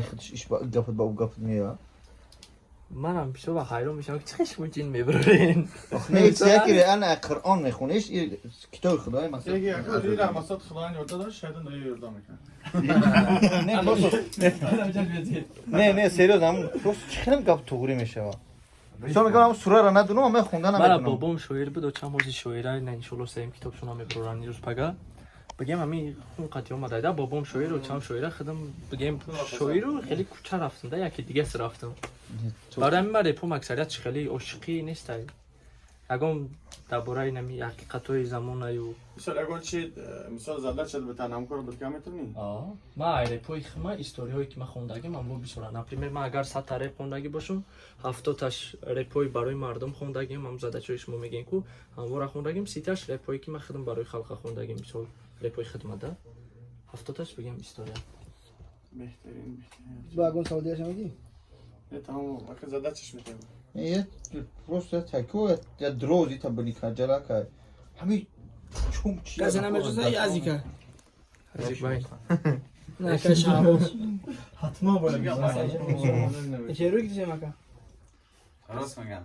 Худш иш ба гапат ба гапат мея. Манам бисёр вақт ҳайрон мешавам, ки чӣ шумо ҷин мебарорен. Не, яки реально Қуръон мехониш, китоби Худои масалан. Яки яки дира масад Худоян ёрда дошт, шайтон дора ёрда мекунад. Не, просто не, серьёзно, ам просто чӣ хелам гап туғри мешава. Мисол мегӯям, ам сураро надунам, ман хонда Мара наметунам. Бобом шоир буд, чанд ҳози шоира, на, иншолло, сеюм китобшона мебароранд ирӯз пага. Бигем, ҳами хун қати омадайда, бобом шоиру чанд шоира, худам, бигем, шоиру хеле куча рафтам да, яки дигас рафтам. Барои ҳамин ман репом аксарият чи хеле ошиқӣ нестай. Ягон дар бораи нами ҳақиқатҳои замонаю. Мисол, ягон чи, мисол, задача битан, ҳамкор бит ка метавонӣ? Ман ай репои хима историҳое ки ман хондагим, аммо бисёра. Например, ман агар 100-та реп хондагӣ бошам, 70-таш репои барои мардум хондагим, ҳам задачаҳои шумо мегӯем ку, ҳамвора хондагим, 30-таш репое ки ман худам барои халқа хондагим, мисол, репои хидмат да. 70-таш, бигем, история. Беҳтарин, беҳтарин. Бо ягон савол дигаша мегӣ? Не, тамом, ака, задачаш метавонӣ. Я просто тако я дрози та бини каҷала ка. Ҳами чум чи. Касе намешноса язика. Азик байн. На, ка Шаҳбоз. Ҳатман бояд бизанам. Черуй кисем, ака? Рост мегам.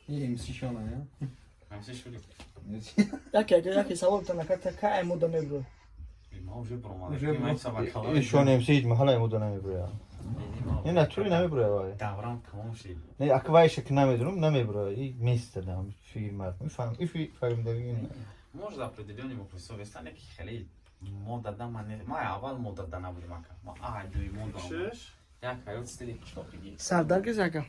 МС шона, я? МС шули. Яке, яке, яке савол тана, ка та кай мода мебро. Ма уже бромада. Уже Ма сабак. Шон МС ҳеҷ маҳала мода намеброя. Не, натури намеброя вай. Даврам тамом шид. Не, ака, вайша ки намедонам, намеброя. И места дам фигр мардум. Фаҳм, ифи фаҳмидагӣ. Может, определённый мухлисо вестане ки хеле мода да ман не. Ма аввал мода да набудем, ака. Ма а дуй мода. Шиш? Як ҳаёт стили қишлоқигӣ. Сардар кис, ака?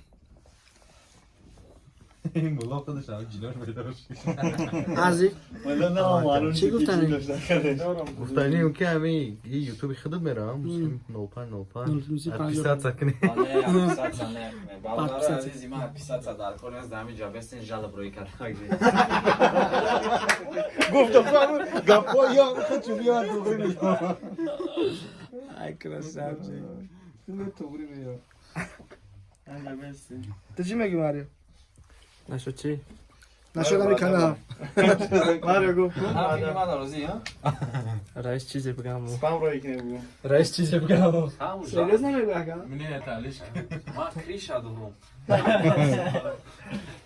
Мулло худаш ҳам ҷинош пайдо шуд. Азик. Чӣ гуфтанӣ? Гуфтаним ки ҳами и ютуби худат мерам, 05 05. Подписаться кунед. Подписаться не. Бародари Подписаться. азизи ман, подписаться дар кор нест, дар ҳамин ҷо бестен жалоб рӯи кард. Гуфтам, гапҳо ё худшу биёр, туғри мешава. Ай, красавчик. Туғри мешава. Ту чӣ мегӣ, Марио? Нашуд чӣ? Нашуд ами канал. Марио гуфт. Ман розӣ, ҳа? Раис чизе бигам. Спам рӯи кине бугу. Раис чизе бигам. Серьёзно мегӯ, ака? Мне это лишка. Ма криша дорум.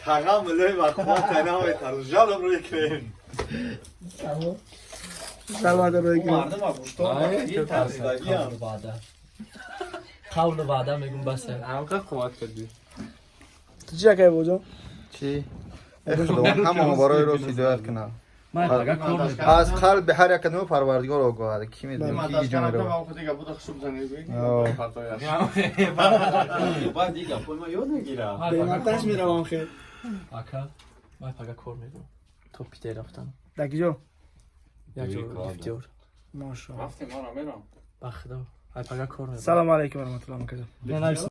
Тағам милои вақма танавай тару жалоб рӯи кунед. Тамом. Саломат рӯи кунед. Мардум гушто Тарсидагиам. Ваъда. Қавлу ваъда мегум, басе. Ҳамқа қувват кардӣ. Ту чӣ, акай боҷон? Чӣ? Худо ҳамамо барои рост ҳидоят кунад. Ман пага кор мекунам. Аз қалби ҳар як кадомо Парвардигор огоҳад. Ки медонад, ки ҷо меравад. Ман худи гапода хушуб занӣ. Баъд ди гапои ма ёд мегирам. Ман пага Беманташ меравам хел. Ака, ман пага кор мекунам. То Питер рафтам. Дар киҷо? Як ҷо лифтёр. Машалло. Рафтем, мара мерам. Ба худо. Ай пага кор мекунам. Салому алайкум варахматуллоҳ, акаҷон.